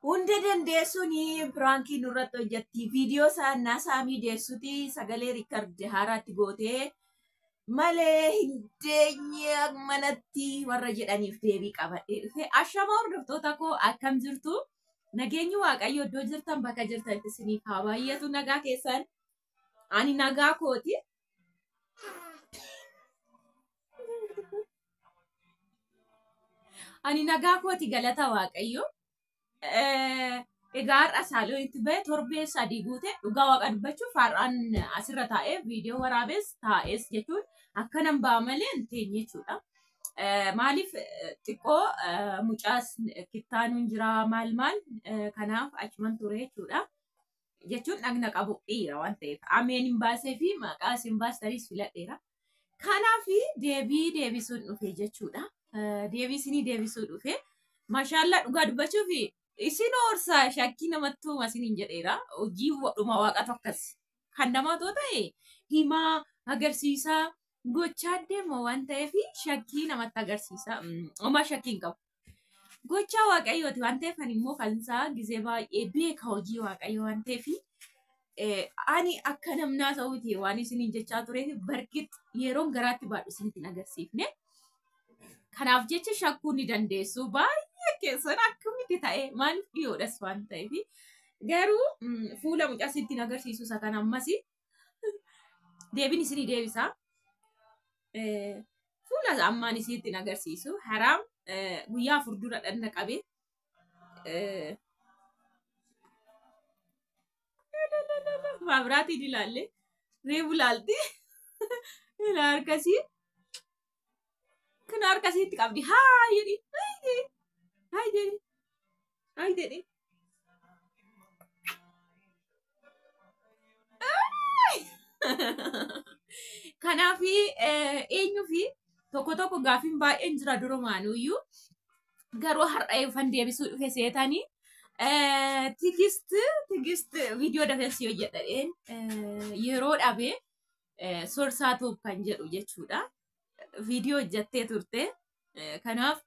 Hunda dandeessuun piraankii nurratti hojjetti. Viidiyoo saannaa saamii deessuti sagalee riikardi haaraatti gootee malee hin deenye manatti warra jedhaniif deebii qabadhee dhufe. Ashama hordoftoota koo, akkam jirtu? Nageenyi Waaqayyo iddoo jirtan bakka jirtanitti isiniif haa baay'atu. Nagaa keessan? Ani nagaa kooti. Ani nagaa kooti, galata Waaqayyo. Egaa har'a saaloonitti bahe torbee 3 guute. Dhugaa Waaqa dubbachuuf har'aan asirra taa'ee viidiyoo waraabes taa'es jechuun akkanan ba'a malee hin teenye jechuudha. Maaliif, xiqqoo mucaas kittaanuun jira, maal maal, kanaaf achuman ture jechuudha. Jechuun dhagna qabu dhiira waan ta'eef ameen hin baasee fi maqaa isin baastanis filadheera. Kanaaf deebii deebisuun dhufe jechuudha. Deebii isinii deebisuu dhufe. Mashaallaa, dhugaa dubbachuuf isin hoorsaa shakkii namatti uuma isiniin jedheera. Hojii dhuma Waaqatu akkas. Kan namaa too ta'e himaa agarsiisaa gochaa deema waan ta'eef shakkii namatti agarsiisa. Homaa shakkii hin qabu. Gochaa Waaqayyooti waan ta'eef ani immoo kan isaa gizee baay'ee beeka, hojii Waaqayyoo waan ta'eef ani akka namnaa ta'uuti waan isiniin jechaa tureef barkit yeroon garaatti baadhu isinitti hin agarsiifne. Kanaaf jecha shakkuu ni dandeessu. Baay'ee keessan akkamitti ta'e, maaliif dhiyoodhas waan ta'eef. Garuu fuula mucaa isinitti hin agarsiisu, isa kana ammas deebiin isinii deebisa. Fuula ammaan isinitti hin agarsiisu. Haraam, guyyaa 4 dura dhanna qabe. Maabiraatiin ilaalle reefu ilaalti. Ilaa harkasii. Kun harkasiitti qabdi. Haa jedhi. Hayi jedhi. Hayi jedhi. Hayi jedhi. Kanaaf eenyuu fi tokko tokko gaaffiin baay'een jira durumaanuyyuu. Garuu har'a ifan deebisuu dhufe seetanii. Tigist viidiyoo dafeessi hojjedhadheen yeroo dhabe, Sorsaa Tuub kan jedhu jechuudha. Viidiyoo hojjettee turte. Kanaaf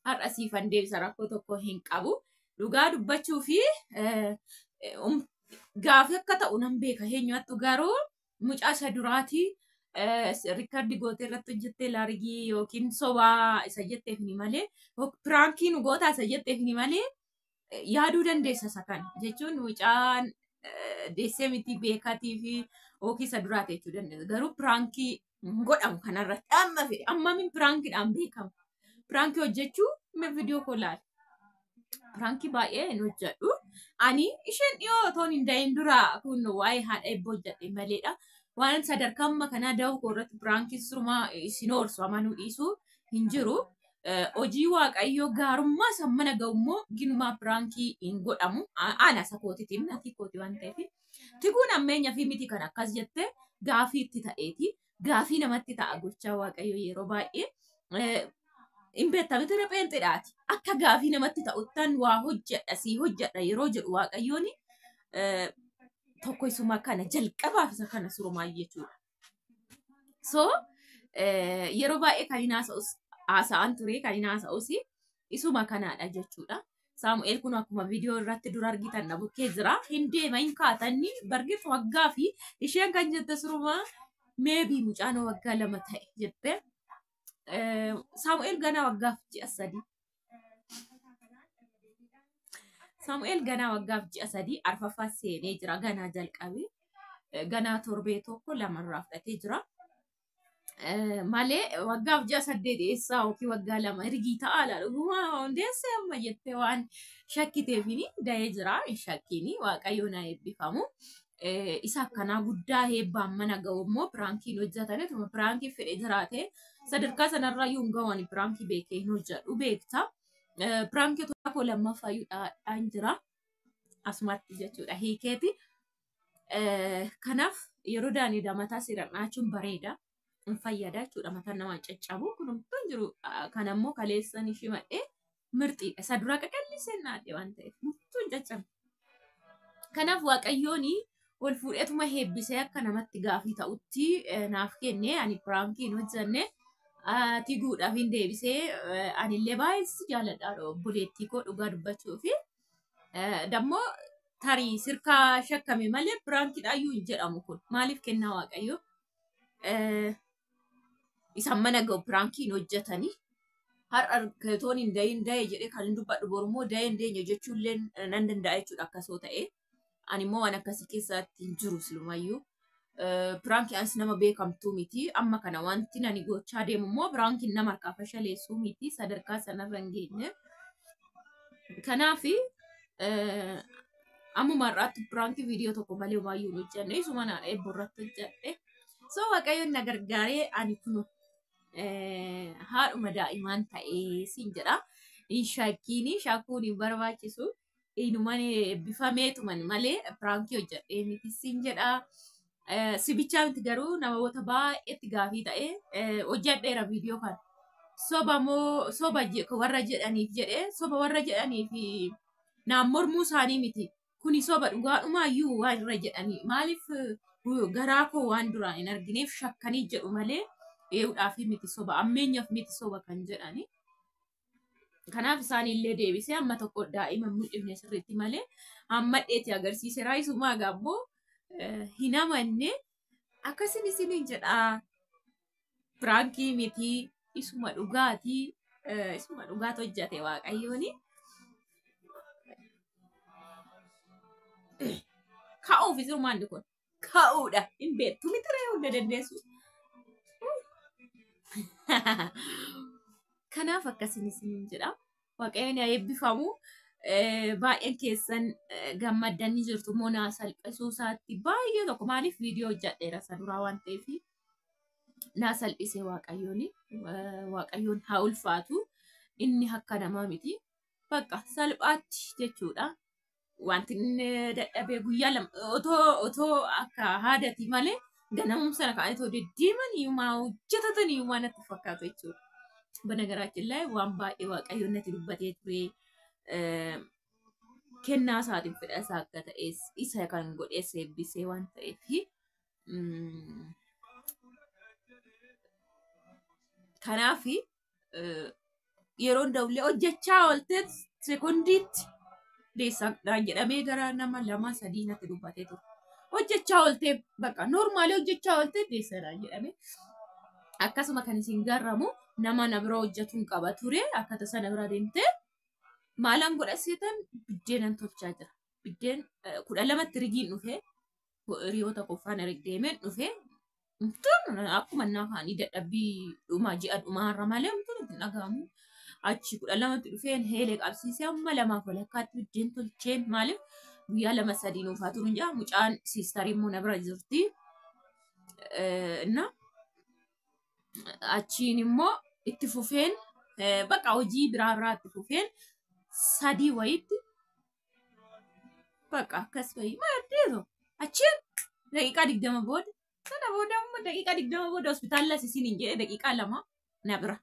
har'a siifan deebisa, rakkoo tokko hin qabu. Dhugaa dubbachuu fi gaafii akka ta'u nan beeka eenyuattu, garuu mucaa isa duraatii riikardi gootee irratti hojjettee laarigii yookiin sobaa isa jetteef ni malee, piraankii nu gootaa isa jetteef ni malee, yaaduu dandeessa isa kana jechuun mucaan deessee miti beekatii fi yookiin isa duraati jechuu dandeessa. Garuu piraankii godhamu kanarratti amma fedhe ammamiin piraankiidhaan beekamu. Piraankii hojjechuu mee viidiyoo koo laali. Piraankii baay'ee hin hojjedhu. Ani isheen dhiyoo otoo hin dahin dura kun waa'ee haadha eebboo hojjedhe maleedha. Waan sadarkaa amma kanaa da'uu koo irratti piraankii sirumaa isin hoorsu amanuu dhiisuu hin jiru. Hojii Waaqayyoo gaarummaa san mana ga'u immoo ginumaa piraankii hin godhamu. Ana isa kootitiin nati kooti waan ta'eef. Tiguun ammeenya fi miti kan akkas jette gaafii itti ta'eeti. Gaafii namatti ta'a gochaa Waaqayyoo yeroo baay'ee. Hin beektaa miti pheenxedhaati. Akka gaafii namatti ta'uttan waa hojjedha sii hojjedha yeroo jedhu Waaqayyoon tokko isuma kana jalqabaaf isa kana surumaa jechuudha. So yeroo baay'ee kan hin haasa'an ture, kan hin haasa'us isuma kanaadha jechuudha. Saamu'eel kun akkuma viidiyoo irratti dura argitan na bukkee jira. Hin deema hin kaatanni bargit waggaa fi isheen kan jette surumaa meebii mucaan waggaa 2 ta'e jette. Saamu'eel ganaa waggaaf ji'a 3. Saamu'eel ganaa waggaaf ji'a 3 arfaffaa seenee jira, ganaa jalqabe. Ganaa torbee 1 2 irraa fudhatee jira. Malee waggaaf ji'a 8 eessaa yookiin waggaa 2 ergii ta'a laa, dhuguma hundeessee amma jettee waan shakkiteefini da'ee jira, hin shakkiini, Waaqayyo na eebbifamu. Isa akkanaa guddaa eebbaan mana ga'u immoo piraankiin hojjetanii tuma piraankii fedhe jiraate sadarkaa sanarraa iyyuu hin ga'u. Ani piraankii beekee hin hojjedhu, beekta. Piraankii tokko lammaffaa iyyuu dhaadhaan jira asumatti jechuudha hiikeeti. Kanaaf yeroo daanii mataa seeraan dhaachuun bareeda. Hin fayyada jechuudha, mataan namaa caccabu kun homtuu hin jiru. Kan ammoo kaleessan ishii madhee mirxiidha. Isa duraa qaqallisee naadhe waan ta'eef homtuu hin caccabu. Kanaaf Waaqayyoon ol fuudheetuma heebbisee akka namatti gaafii ta'utti naaf kenne. Ani piraankii hin hojjenne, tiguudhaaf hin deebisee. Anillee baay'ee si jaaladha obboleettii koo, dhugaa dubbachuu fi Dammoo tarii sirkaa shakkame malee piraankiidhaayyuu hin jedhamu kun. Maaliif kennaa Waaqayyoo? Isaan mana ga'u piraankiin hojjetanii. Har'a toon hin dahin dahe jedhee kan hin dubbadhu borummoo dahee hin deenye jechuullee nan danda'a jechuudha akkasoo ta'e. Ani immoo waan akkasii keessatti hin jiru silumayyuu. Piraankii anis nama beekamtuu miti. Amma kana wanti ani gochaa deemu immoo piraankiin nama harkaa fashaleessuu miti. Sadarkaa sanarra hin geenye. Kanaaf ammuma har'aatti piraankii viidiyoo tokko malee waayyuu hin hojjenne. Isuma naan eebbo irratti hojjedhe. So Waaqayyoon na gargaaree ani kun haadhuma daa'imaan ta'ee siin jedha. Hin shakkiini, shakkuun hin barbaachisu. Inuman eebbifameetuman malee piraankii hojjedhee miti siin jedha. Sibichaa miti garuu namoota baay'eetti gaafii ta'ee hojjedheera viidiyoo kana. Soba moo soba warra jedhaniif jedhee soba warra jedhaniif naan mormuu isaanii miti. Kuni soba dhugaadhumaayyuu waan irra jedhanii maaliif garaa koo waan duraan hin argineef shakkanii jedhu malee eeguudhaaf miti soba ammeenyaaf miti soba kan jedhani. Kanaaf isaanillee deebisee amma tokko daa'ima mul'ifne sirriitti malee hamma dheetti agarsiise raayisumaa gaaboo hin amanne akkasin isiniin jedha. Piraankii miti isuma dhugaatii isuma dhugaatu hojjate Waaqayyooni. Ka'uuf isumaan kun ka'uudha hin beektu miti ree hunda dandeessu. Kanaaf akkasin isiniin jedha. Waaqayyoon haa eebbifamu. Baay'een keessan gammaddanii jirtu immoo naa salphisuu isaatti baay'ee tokko maaliif viidiyoo hojjedheera isa duraa waan ta'eef naa salphisee Waaqayyoon Waaqayyoon haa ulfaatu. Inni akka namaa miti. Bakka salphaatti jechuudha. Wanti inni dadhabee guyyaa lama otoo akka haadati malee ganamumsa sana ka'anii otoo deddeemanii maa hojjetatanii waan natti fakkaatu jechuudha. በነገራችን ላይ waan baay'ee Waaqayyoon natti dubbatee ture. Kennaa isaatiin fedha isaa akka ta'es isa kan godhees eebbisee waan ta'eef kanaaf yeroo dawlee hojjechaa ooltee sekondiitti deessaa jedhamee gara nama 2 3 natti dubbatee ture. Hojjechaa ooltee bakka noormaalii hojjechaa ooltee deessaa jedhamee akkasuma kan isin garramu nama na bira hojjetuun qaba ture akka tasa na bira deemtee maalaan godha seetan biddeenan tolchaa jira. Biddeen 12tti rigiin dhufee hiriyoota qofaan deemeen dhufee akkuma naafaanii dadhabbii dhumaa ji'a dhumaarra malee humtuun itti dhaga'amu. Achi 12tti dhufeen heelee qabsiisee amma 2:30tti biddeen tolcheen maaliif guyyaa 2 3 nuufaa turun jaa mucaan siistarii immoo na bira jirti. Na achiin immoo itti fufeen bakka hojii biraa biraa itti fufeen 3 wayitti bakka akkas wayii maaddeeto achiin daqiiqaa 20 booda sana booda immoo daqiiqaa 20 booda hospitaala isiniin jedhee daqiiqaa 2 na bira.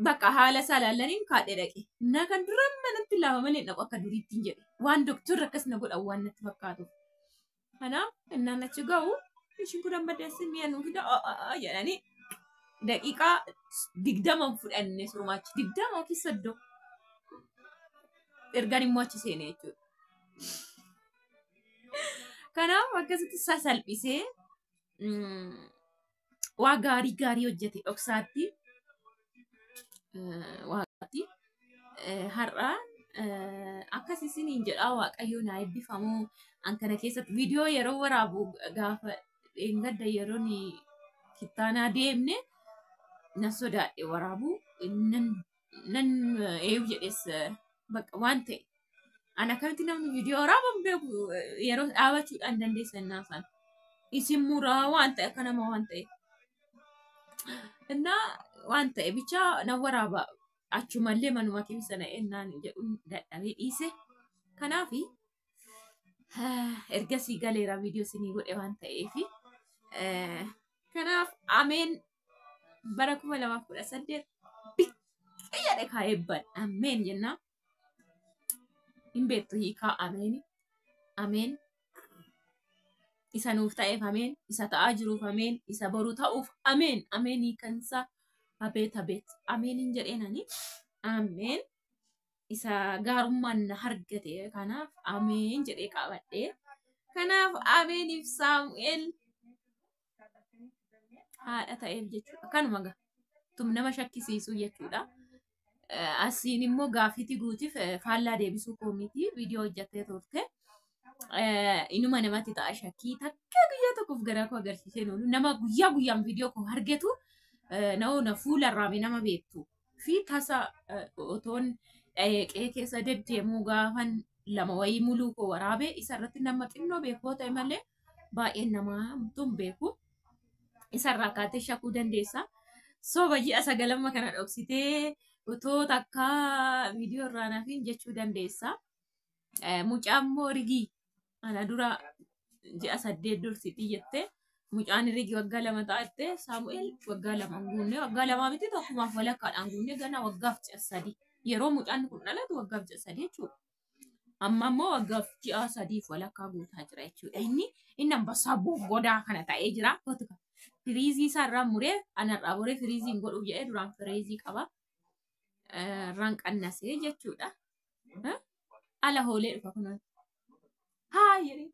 Bakka haala isaa ilaallaniin kaadhee dhaqe. Na kan dura manatti laafa malee dhaqu akka duriitti hin jedhe. Waan doktorri akkas na godhan waan natti fakkaatuuf. Kanaaf innaan achi ga'u ishiin kun amma deessi mi'a nuu fida jedhanii daqiiqaa 20 fudhanne surmaachi 20 yookiin 30 ergaan immoo achi seene jechuudha. Kanaaf akkasitti sasalphisee waa gaarii gaarii hojjete dhoksaatti waaqatti har'a akkas isiniin jedhaa Waaqayyoon haa eebbifamu. An kana keessatti viidiyoo yeroo waraabu gaafa dheengadda yeroon kittaanaa deemne na sodaadhe waraabu nan eeyu jedhes bakka waan ta'e. An akkamitti namni viidiyoo waraaban beeku yeroo dhaabachuudhaan dandeessan naafan. Isin muraa waan ta'e akka nama waan ta'e. Innaa waan ta'e bichaa na waraaba achumallee manuma keessa na ennaan jedhuun dadhabee dhiise. Kanaafi ergasii galeera viidiyoo isinii godhe waan ta'eefi. Kanaaf ameen bara 2018 biqillee jedhe kaa'eebban ameen jennaa. Hin beektu hiikaa ameeni. Ameen. Isa nuuf ta'eef ameen. Isa ta'aa jiruuf ameen. Isa boru ta'uuf ameen. Ameen hiikansa abeet abeet. Ameen hin jedheenani. Ameen. Isa gaarummaan na argate kanaaf ameen jedhee qabadhee. Kanaaf ameeniif Saamu'eel haadha ta'eef jechuudha. Kanuma gaa tum nama shakkisiisu jechuudha. Asiin immoo gaaffiitti guutiif faallaa deebisuu koo miti viidiyoo hojjattee turte. Inuma namatti ta'a shakkii takka guyyaa tokkoof garaa koo agarsiisee oolu nama guyyaa guyyaan viidiyoo koo argatu na fuularraa nama beektu fi tasa otoon qe'ee keessa deddeemuu gaafan lama wayii muluu koo waraabee isarratti nama xinnoo beekoo ta'e malee baay'een namaa tun beeku. Isarraa kaatee shakkuu dandeessa. Soba ji'a sagalamma kana dhoksitee otoo takka viidiyoo irraa nafiin jechuu dandeessa. Mucaan immoo rigii ana dura ji'a 8 dursitii jettee mucaan rigii waggaa 2 ta'a Saamu'eel waggaa 2 hin guunne waggaa 2 miti tokkumaaf walakkaadhaan guunne gana waggaaf ji'a 3 yeroo mucaan kun dhalatu waggaaf ji'a 3 jechuudha. Amma immoo waggaaf ji'a 3 walakkaa guutaa jira jechuudha. Inni ambassaa godaa kana ta'ee jira. Firiizii isaa irraa muree anarraa muree firiizii hin godhuuf jedhee duraan firiizii qaba. Irraan qannasee jechuudha. Ala hoolee dhufa kunuun. Haa jedhee.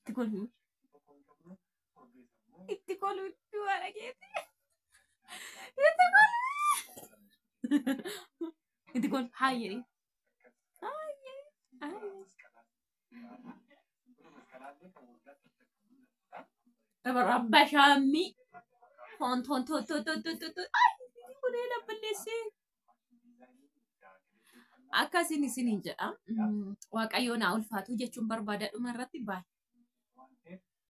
Itti kolfi. Itti kolfi itti waan dhageesse. Itti kolfi. Itti kolfi haa jedhee. Haa jedhee. Haa jedhee. Rabbashaammi. Toon toon toon toon toon toon toon. Ay kunee labballeessee. Akkasiin isiniin jedha. Waaqayyoon haa ulfaatu jechuun barbaada dhuma irratti baay'ee.